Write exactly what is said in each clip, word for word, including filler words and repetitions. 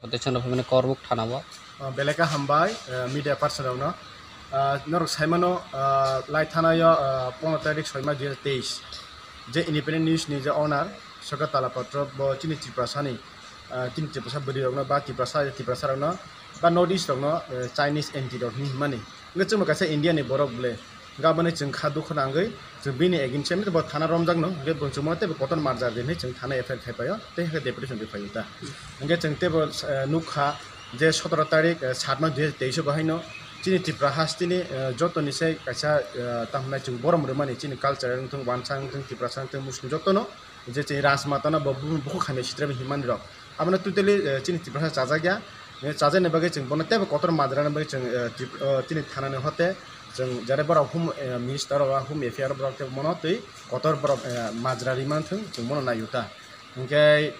Protection rok phaimani Korbuk thana o. Ah, belai khe hambai, ah, media person rokno. Ah, norok saimano, ah, lai thana o, ah, pondro tarik soi mas dui hajar teis je Independent News ni je owner Sokha Talapatro bo chini Tiprasa ni, ah, chini Tiprasa bwrwi rokno ba Tiprasa, Tiprasa rokno ba North East rokno, eh, Chinese anti rok hinwi himani. Hwnkhe chwngno kaisa India ni borok bwle. Hwnkhe aboni chwng kha dukhu nangwi chwng bini against se bo thana romjakno, hwnkhe bo chwngno teibo kotor marjar rinwi chwng thana F I R khai paio, tei hwnkhe deputation rwi phaio ta. Hwnkhe chwng teibo, eh, nukha je sotoro tarik, eh, saat mas dui hajar teis o bahaino chini Tripura hasteni, eh, jotoni se kaisa, eh, tamo hwnai chwng borom rwmani chini culture wngthung, wansa wngthung, Tiprasa wngthung, Muslim jotono je chini rajmatano bo bu-, bukhuk hamya sitrami himani rok. Abono totally, eh, chini Tiprasa chajakya. Eh, chajakni bagwi chwng bono teibo kotor majrani bagwi chwng, eh, Trip-, eh, chini thanani hote chwng jare borok hum, eh, minister rok, hum affair borok tei bono twi kotor borok, eh, majra ri manthwng chwng bono naio ta. Hwnkhe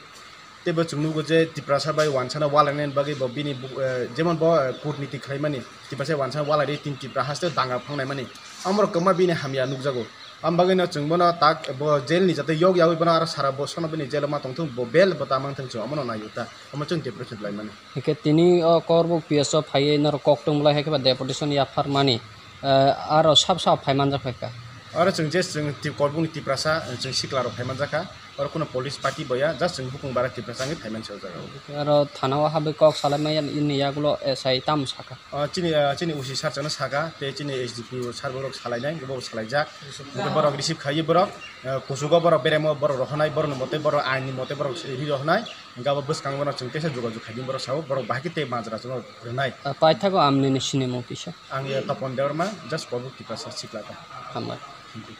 teibo chwng nugo je Tiprasa bai wansana walainani bagwi bo bini bu-, eh, jemon bo, eh, kutniti khlaimani, Tiprasa wansana walai ri tin Tipra haste danga phangnaimani. Amorok kwma bini hamya nukjago. Am bagwino chwng bono tak bo jail ni jatwi yok yawi bono aro sara bosongno bini jail o ma tongthung, bo bail bo ta mangthung chwng omono naio ta, omo chwng depression laimani. Hwnkhe tini o Korbuk P S o phaiwi norok koktwng bolai hai khe ba deputation yaphar mani, eh, aro sab sab phai manjak kha. Aro chwng je chwng Tip-, Korbuk ni Tiprasa, chwng sikla rok phai manjak kha, oro kuno police party bo ya, just chwng bukung bara Tiprasa wngwi phai mansi o jaga o. Aro thana o habwi kok salai maya ni yagulo S I tamo sakha. Ah, chini, ah, chini O C sir chano saka, tei chini S D P O sir borok salainai, borok salaijak. Hwnkhe borok receive khaiwi borok, ah, kuchugo borok beremo borok rohonai, borokni mote borok ain ni mote borok ri rohonai. Hwnkhe abo bwskango bono chwng teisa jogajog khaidi borok sao, borok bahai khe tei majra chwngno rwnai. Ah, paithago amnini sinimung kisa. Ang, eh, Topon Debbarma, just Korbuk Tiprasa sikla ta. Hambai. Thank you.